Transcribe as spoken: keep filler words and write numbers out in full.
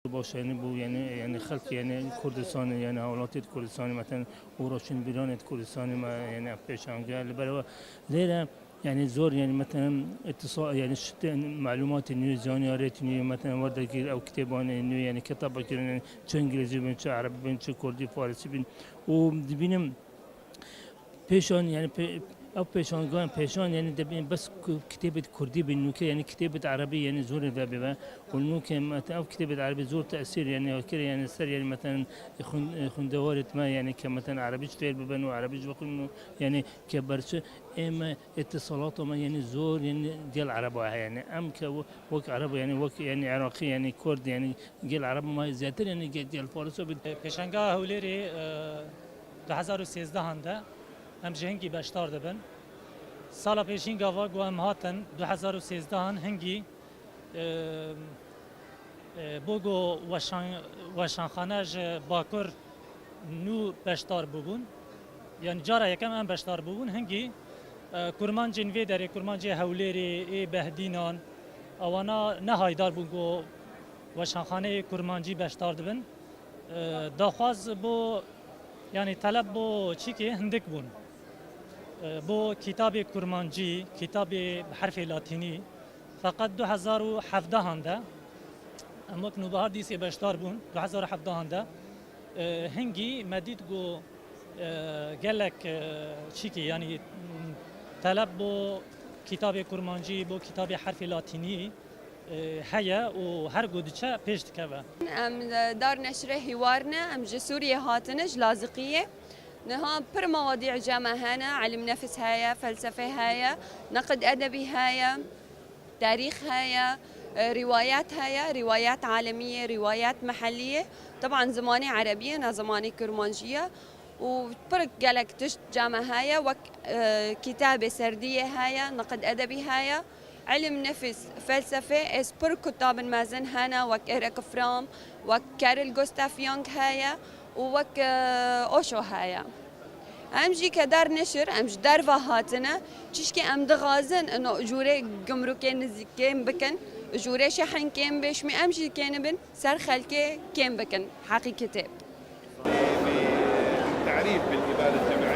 Baş, yani, bu, yani, yani, xelk, yani, Kurdistanê, yani, welatê Kurdistanê, mesela, û roşinbîranê Kurdistanê me, yani, ev pêşange li ber we. Lêre, yani, zor, yani, mesela, îtisa-, yani, şitên, melûmatê nû, zanyarêt nû, mesela, werdegir ew kitêbanê nû, yani, kitaba kirin, yani, çi îngilîzî bin, çi erebî bin, çi kurdî, farisî bin. Û dibînim, Pêşan, yani, pê-, ev pêşangan, pêşan, yani, dibên bes ku-, kitêbê kurdî bin, nûke, yani, kitêbê erebî, yani, zor ê vebê ve. Û nûke, mete, ev kitêbê erebî zor tesîr, yani, kir, yani, ser, yani, meten, xwin-, xwindewarê me, yani, ke, meten, erebî fêr bibin û erebî bixwin û, yani, ke berçi, ê me, îtisalata me, yani, zor, yani, gel ereba heye, yani, em ke we-, wek ereba, yani, wek, yani, iraqî, yani, kurd, yani, gel ereba me zêdetir, yani, gel, gel farisa bin. Pêşangeha Hewlêrê, e, du hezar û sêzdehan de em ji hingî beşdar dibin. Sala pêşîn gava ku em hatin du hezar û sêzdehan hingî, e, e, bo ku weşan-, weşanxane ji Bakur nû beşdar bûbûn. Yani cara yekem em beşdar bûbûn, hingî, e, kurmancên vê derê, kurmancê Hewlêrê, ê Behdînan, ewana ne haydar bûn ku weşanxaneyê kurmancî beşdar dibin. E, daxwaz bo, yani teleb bo çîkê hindik bûn. E, bo kitabê kurmancî, kitabê bi herfê latînî, feqet du hezar û hevdehan de, em wek Nûbihar dîsê beşdar bûn, du hezar û hevdehan de, e, hingî me dît ku, e, gelek, e, çîkê, yani, m, teleb bo kitabê kurmancî, bo kitabê herfê latînî, e, heye û her ku diçe pêş dikeve. Em, e, Dar Neşrê Hîwar ne, em ji Sûriyê hatine, ji Laziqiyê. Niha pir mewadî ce me hene, ilim nefis heye, felsefe heye, neqid edebî heye, tarîx heye, e, rîwayet heye, rîwayet alemî ye, rîwayet mehellî ye. Teban zimanê erebî ye, ne zimanê kurmancî ye. Û pir gelek tişt ce me heye, wek, e, kitabê serdiyê heye, neqid edebî heye. Ilim nefis, felsefe, ez pir kutabin mezin hene, wek Eric Fromm, wek Carl Gustav Jung heye û wek, e, Osho heye. Em jî ke Dar Neşir, em ji derve hatine, çişkê em dixwazin, ino jûrê gumrûkê nizîk kêm bikin, jûrê şehin kêm bêşmî, em jî kênibin ser xelkê kêm bikin heqî kitêb. تعريف بالإبادة الجماعية.